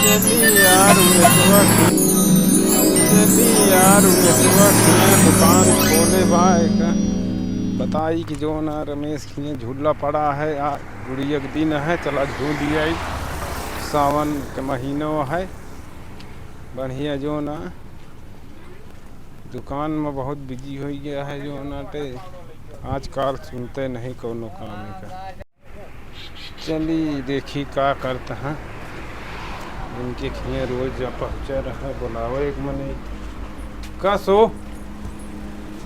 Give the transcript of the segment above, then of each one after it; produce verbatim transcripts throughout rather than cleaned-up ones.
चली यार, उमेशवा खियाँ, चली यार, उमेशवा खियाँ दुकान खोले बा एक। बताई कि जौन रमेश खियाँ झूला पड़ा है, आ गुड़िया के दिन है, चला झूल दिया। सावन के महीनो है, बढ़िया जौन दुकान में बहुत बिजी होइ गया है जौन आटे, आजकल सुनते नहीं कौनो काम का। चली देखी का करत हैं। इनके खियाँ रोज जा पहुँचा रहा, बुलावे एक मने। का सो?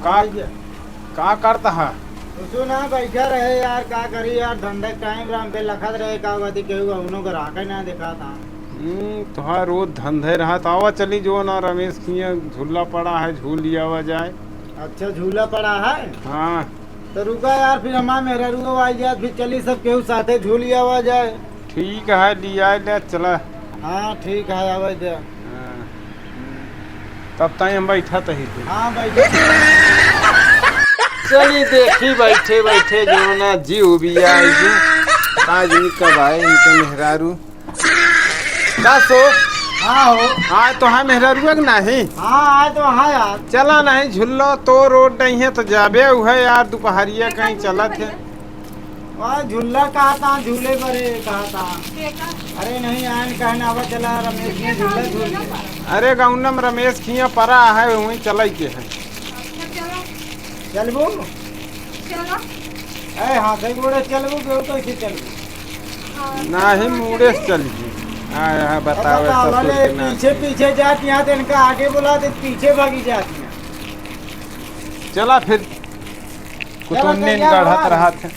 का, का करत है? कुछो ना, बैठा रहे यार, का करी यार, धंधा के टाइम राम पे लखत रहे, का बात केहू उनो ग्राहक ना देखा था। हम्म, तोहार रोज धंधे रहा, तो आवा चली जौन रमेश खियाँ झूला पड़ा है, झूल लियावा जाए। अच्छा, झूला पड़ा है? हाँ। तो रुका यार, फिर हमार मेहरारू आई जात, फिर चली सब केहू साथे झूल आवा जाए। ठीक है, लिया ले चला। हाँ, ठीक है, आवे दे। हाँ। तब ताई हम बैठा तही थे। हाँ, बैठा। चली देखी, बैठे बैठे जौन जीव भी आई जी। आज इनका भाई, इनके मेहरारू। का सो? हाँ हो। हाँ, तो हाँ मेहरारुआ के नाही? हाँ, आए तो हाँ यार। चला नहीं, झुल्लो तो रोड नहीं है तो जाबे उहे यार, दुपहरिया कहीं चलत है। वहाँ झुल्ला कहा था, झूले परे कहा था। अरे नहीं, आए कहना, अब चला रमेश में झुल्ला झूल ले। अरे गौनम रमेश खिया परा है, वहीं चलाई के है। चलबू? चलो। ए, हाथे गोड़े चलबू, बेउ कैसे चलबू? हाँ, नाही, चलो, मुड़े से चली। चली। हाँ, यहाँ अब बतावे बताओ, ससुर अरे, के नाम। पीछे, पीछे जात यहाँ, तो इनका आगे बोला, तो पीछे भागी जात यहाँ। चला फिर, चलो, कुतुन्नी तैयार गढ़त हुआ। रहत है।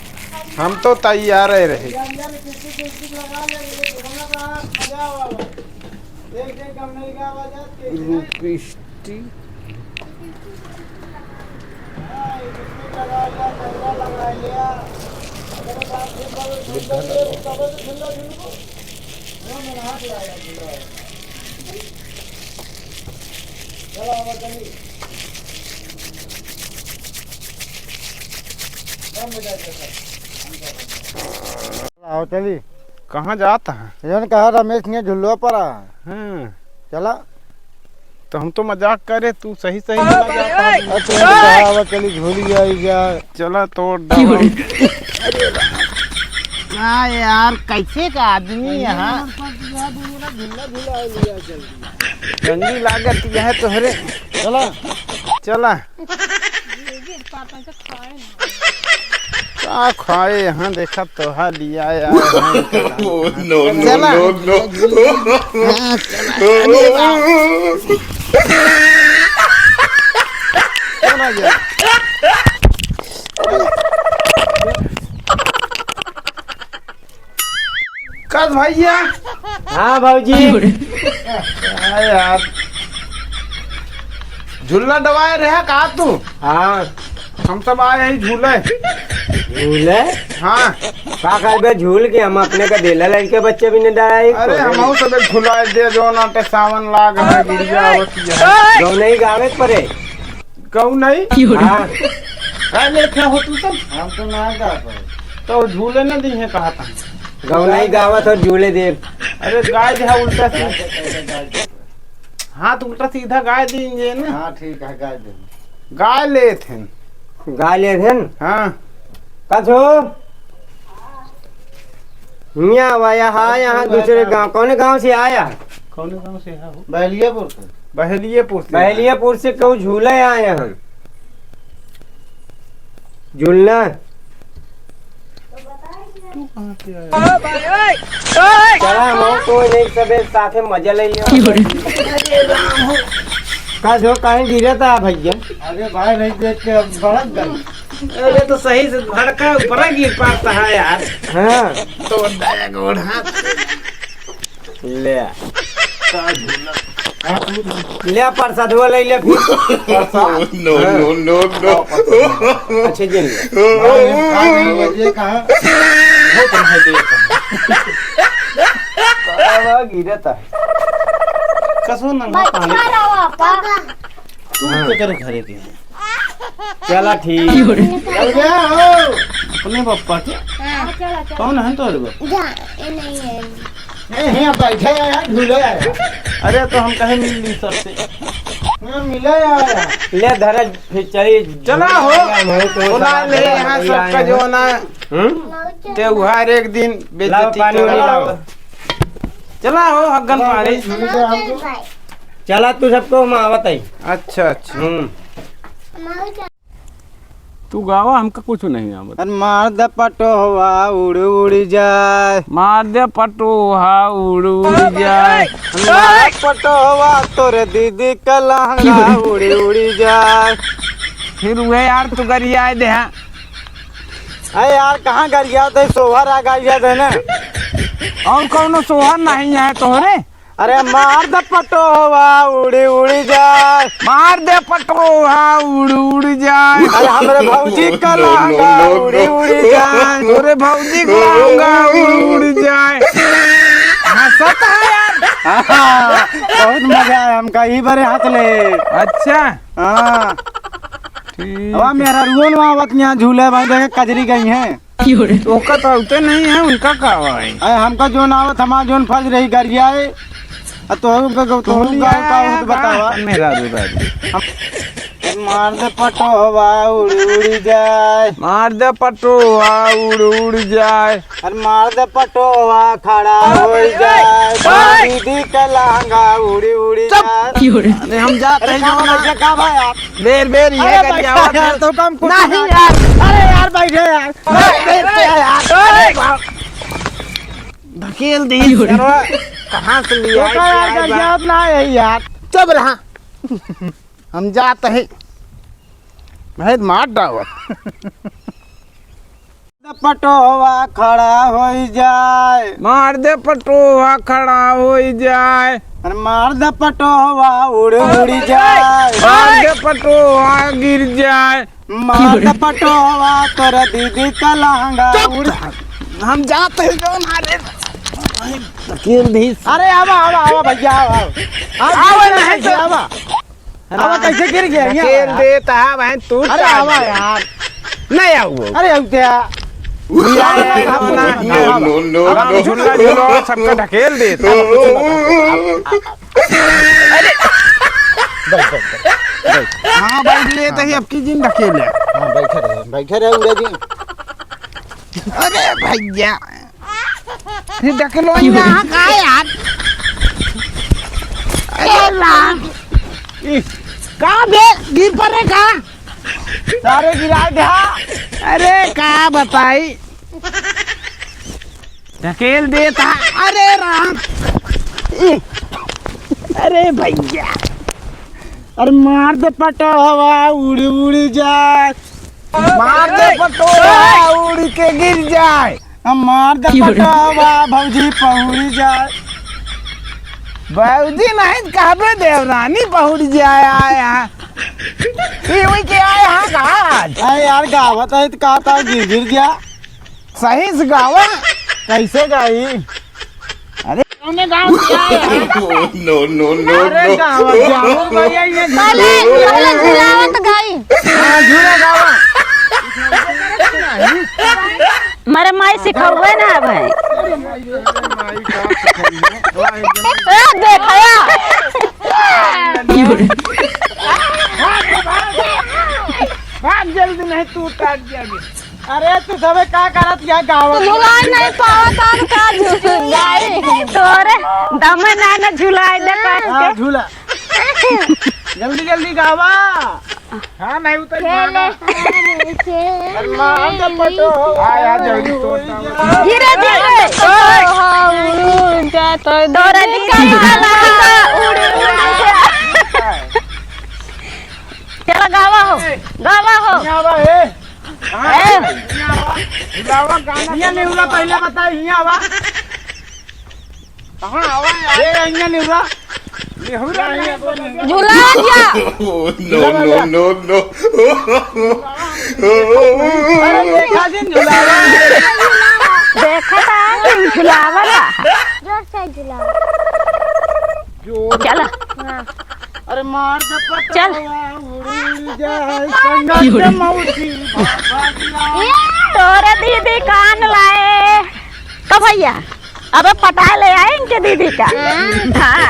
हम तो तैयार ही रहे। जल्दी, जल्दी, टिकटिक, टिकटिक लगा ले, ये घूमना का मजा आवा। देख, देख, हम नहीं गावा जात, देख, देख। Rupees T. आओ चली। कहाँ जात है? जौन कहा रमेश ने झुलुआ पर आ। हाँ। चला। तो हम तो मजाक करे, तू सही सही बोला जाता है। अच्छा, हम तो कहा, अब चली झूली आई जा। चला तोड़ दो। अरे राम। का यार, कैसे का आदमी यहाँ? झूला झूला लिया जल्दी। गंदी लागत यह तोहरे। चला। चला। का खाए यहाँ, देखा तोहा लिया यार। Oh, no, no, चला। No, no। हाँ, चला। अरे बाप। चला जा। कस भैया। हाँ भौजी। हाँ यार, झुल्ला डवाए रहे का तू? हाँ। हम सब आए हैं झूले। झूले? हाँ। का करबे झूल के, हम अपने का देला लड़के बच्चे भी नहीं डराए। अरे हमहू सब एक झुलाए दे, जौन आटे सावन लाग है, गिरिया आवत है। गौनई गावे परे। गौनई? हाँ। का लेखे हो तू सब? हम तो ना गा पाए। तो झूले ना दी है कहा था। गौनई गावत हो झूले दे। अरे गाय दे उल्टा सीधा। हाँ, तो उल्टा सीधा गाय दी जे ना। हाँ, ठीक है, गाय दे। गाय लेत हैं। गाय लेत हैं? हाँ। कस हो? मियाँ आवा, यहाँ, हाँ, यहाँ दूसरे गाँव। कौन गाँव से आया? कौन गाँव से है हो? बहलियापुर से। बहलियापुर से। बहलियापुर से कहूँ झूले आए हम। झूलना। तू कहाँ से आया? चला, हम तो नहीं सबे साथे मजा ले लिया। का जो कहीं गिरा था भैया? अरे भाई, नहीं देख के हम भड़क गए। अरे तो सही से भड़का, ऊपर गिर पड़ता है यार। हाँ। तो दया गोड़ हाथ। ले। का झूला? ले प्रसाद वो ले ले फिर। प्रसाद? No, no, no, no। अच्छा, जी ले। भाई, हम खा नहीं बजे कहाँ? वो तो है, दे। बाबा गिरता। कसो ना, ना, बच्चा पानी। रहा, पापा। तू हाँ। केकर घरे के है? चला ठीक। चल गया हो। अपने पप्पा के? हाँ, चला, चला। कौन है तोर बप्पा? जा, ये नहीं है। ए, हियाँ बैठे हैं यार, झूले आया। अरे, तो हम कहे मिल ली सबसे। हाँ, मिले यार। ले धरा, फिर चली। चला हो। हमारे तो बोला ले यहाँ सबका जो ना। हम्म? त्योहार एक दिन लाओ बेइज्जती पानी वानी करा। लाओ। चला हो, हग्गन पानी। चला तू सबको हम आवत है। अच्छा, अच्छा। हम्म। तू गावा, हमका कुछ नहीं आवत। अरे मार दे पटोहवा उड़ उड़ जाए। मार दे पटोहा उड़ उड़ जाए। मार दे पटोहवा तोरे दीदी का लहंगा उड़ उड़ जाए। फिर उहे यार तू गरियाए दे, हाँ। अरे यार, कहाँ गरियात है, सोहर आ गरियात है ना। और कौनो सोहर नहीं है तोहरे? अरे मार दे पटोहवा उड़ी उड़ी जाए। मार दे पटोहा उड़ उड़ जाए। अरे हमरे भौजी का लहंगा उड़ी उड़ी जाए। तोरे भौजी का लहंगा उड़ उड़ जाए। हंसत है यार। हाँ, बहुत मजा आया हमका, ई बरे हंस ले। अच्छा। हाँ। ठीक। अब मेहरारुओ न आवत यहाँ झूले भाई, देखे कजरी गई हैं। ओका तो होते नहीं है, उनका का है? अरे हमका जोन आवत, हमार जोन फर्ज रही गरिया है। आ तोहू का, तोहू का, का होत बतावा। मेहरारू, मेहरारू। हम मार दे पटोहवा उड़ उड़ जाए। मार दे पटोहा उड़ उड़ जाए। अरे मार दे पटोहवा खड़ा हो जाए। ओए! दीदी के लहंगा उड़ी उड़ी चुप! जाए। अरे हम जाते हैं अरे का जो ना। बच्चा का भाई आप? बेर बेर ये अरे कर बैठा जाओ यार, फिर। तो काम कुछ नहीं नहीं। यार। अरे यार बैठे यार। अरे बैठे यार। अरे बाप। धकेल दी। कहाँ से लिया? तो का यार, यार, यार। याद ना है यार। चुप रहा। हम जात है। भाई मार डावत। पटोहवा खड़ा होइ जाए। मार दे पटोहा खड़ा होइ जाए। अरे मार दे पटोहवा उड़ उड़ जाए। मार दे पटोहा गिर जाए। मार दे पटोहवा तोरा दीदी का लहंगा चुप! उड़। हम जात है जो मारे। धकेल दी। अरे आवा, आवा, आवा भैया, आवा, आवा। आवा, आवा, नहीं तो आवा। आवा, कैसे गिर गया? ये धकेल आवा। देता है, बहन, तू अरे, आवा यार। नहीं आओ। अरे, आओ क्या? नो, नो, नो, अब नो। झूला झूलो, सबका धकेल देता। अरे। बैठ, बैठ, बैठ, बैठ। हाँ, बैठ ले, तो ही अब की जिन धकेल ले। हाँ, बैठे रहे, बैठे रहे, उड़े दिन। अरे भैया। फिर ढकेलो यहाँ का यार? अरे राम। ई, का बे? गिर पड़े का? सारे गिरा दे। अरे का बताई? ढकेल देता। अरे राम। ई, अरे भैया। अरे मार दे पटोहवा उड़ उड़ जाए। मार दे पटोहवा उड़ के गिर जाए। हम मार दे पटोहवा भौजी पहुड़ जाए। भौजी नहीं कहबे देवरानी पहुड़ जाए आए यहाँ। ई हुई के आए यहाँ का आज? अरे यार गावत है तो कहता गिर गिर गया। सही से गावा। कैसे गाई? अरे कौने गाँव से आए हैं? नो, नो, नो, अरे नो। गावा, गावा भैया, ये पहले, पहले झुलावत गई। हाँ, झूला गावा। मारे माई सिखौबे ना है भाई। ए, देखया। भाग जल्दी, नहीं तू उतार दिया। अरे तू सबे का करत या गावत? तू झुलाई नहीं पावत और का झुलाई? तोरे दमे ना ना झुलाई दे पास हाँ, के। झूला। जल्दी जल्दी गावा। हाँ, नहीं उतर खेले, पाना। खेले, अरे मार दे पटो। आ यार, जल्दी तोड़ दो। धीरे धीरे। तोरा दी का उड़ उड़। चला गावा हो, गावा हो। यहाँ आवा, ए। हाँ, ए। यहाँ आवा। हिलावा गाना। यहाँ नेहुरा पहले बता, यहाँ आवा। कहाँ आवा यार? ए, यहाँ नेहुरा। नेहुरा नहीं है, कोई नहीं। झुला जा। No, no, no, no. अरे देखा जिन झुलावा। देखा था, झुलावा ला। जोर से झुलावा। चला। हाँ। अरे मार दे पटवा चल। उड़ी जाए, संगत के मौसी। तोरे दीदी कान लाए। का भैया? अबे पटाए ले आए इनके दीदी का। हाँ।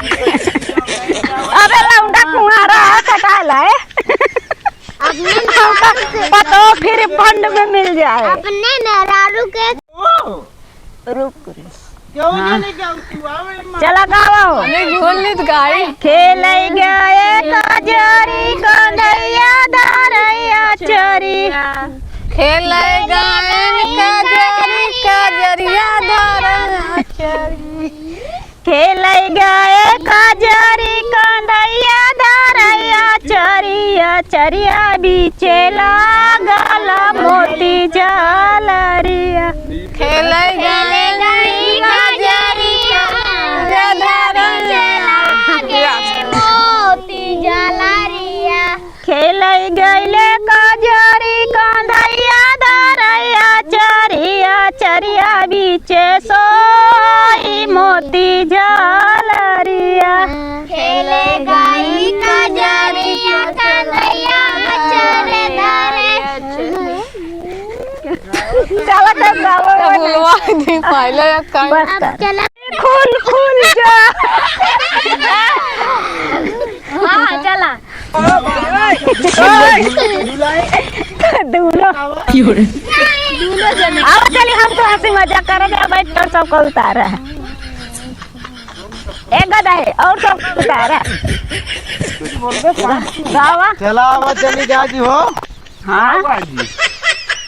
अबे लौंडा कुंवारा है, पटाए लाए। अपने हमका मेहरारू के पतो फिर फंड में मिल जाए। अपने मेहरारू के रुक रे। क्यों हाँ। जाने क्या तू आवे माँ। चला गावा हो। अरे झूल नहीं तो गाई। खेलै गए कजरी कन्हैया धरैया चरिया। खेलै गए कजरी कजरिया धरैया चरिया। खेलै गए कजरी कन्हैया धरैया चरिया, चरिया बीचे लागल मोती झालरिया। खेलै गए कजरी कन्हैया धरैया मोती झालरिया। खेलै गइले कजरी कन्हैया धरैया चरिया, चरिया बीचे सोई मोती झालरिया। खेलै गई कजरिया कन्हैया चरे धरे। चला कर गावो। बुलवा दी पहले या काई। बस अब कर। चला। खुल, खुल जा। हाँ, चला। दूल्हा। दूल्हा जने। आओ चली, हम तो हंसी मजाक करे, जा बैठ कर सबको उतारा है। एक गदा है, और सबको उतारा। गावा। चला, आवा चली जा जी हो। हाँ। बाजी।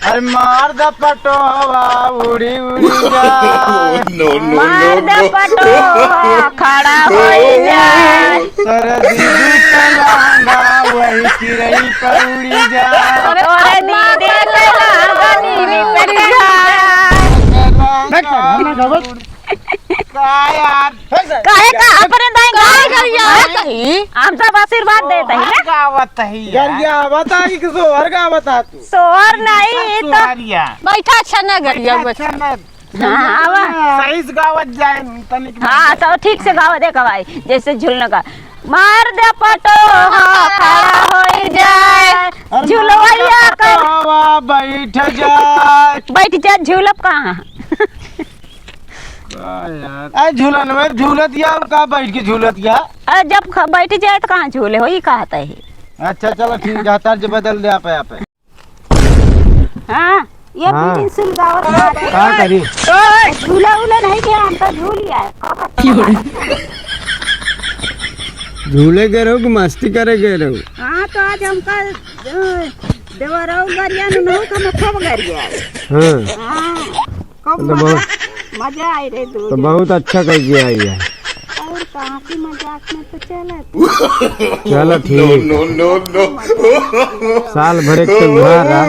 अरे मार द पटोहवा उड़ी उड़ी जाए। No, no, no, मार द no। पटोहवा खड़ा होई जाए। तोरे दीदी के लहंगा वही चिरई पर उड़ी जाए। तोरे दीदी के लहंगा चिरई पर उड़ी जाए। का यार? काहे का अपने दाई गाय गरिया है कहीं? हम सब आशीर्वाद देत हई ना। गावत हई यार। गरिया बताई कि सोहर गावत है तू। सोहर नहीं तो सोहरिया। बैठा अच्छा ना गरिया बैठा बैठा। अच्छा ना। हाँ, आवा। सही से गावत जाए तनिक। हाँ, तो ठीक से गावा दे गवाई, जैसे झुलने का। मार दे पटोहा खड़ा होई जाए, अरे झुलवैया मार दे कर। पटोहा बैठ जाए। बैठ जा, झूलब कहाँ? का यार? ए, झूलन में झूलत या, और का बैठ के झूलत या? अरे, जब ख-, बैठ जाए तो कहाँ झूले हो, ई कहत है। अच्छा, चलो ठीक है, तर्ज बदल दे आप, आप। हाँ, ये हाँ। बीड़ी सुलगावत बाटे। का करी? झूला उला नहीं के, हम तो झूल ही आए। झूले गए रहो कि मस्ती करे गए रहो? हाँ, तो आज हमका, अ, देवरऊ गरिया नु, नु, हम खूब गरिया। हाँ। हाँ। खूब तो मजा, बहुत, मजा आई रे दूध। तो बहुत अच्छा कर दिया ये। और कहाँ की मजाक में तो चला। चलो ठीक। No, no, no, no। साल भर एक त्योहार आ।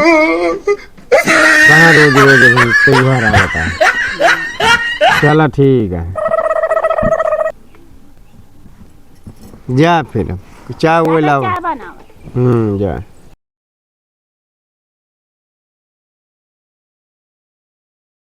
कहाँ रोज रोज हम त्योहार आ बता। चलो ठीक है। जा फिर चाय वो चलो, लाओ। चाय बनाओ। हम्म, जा।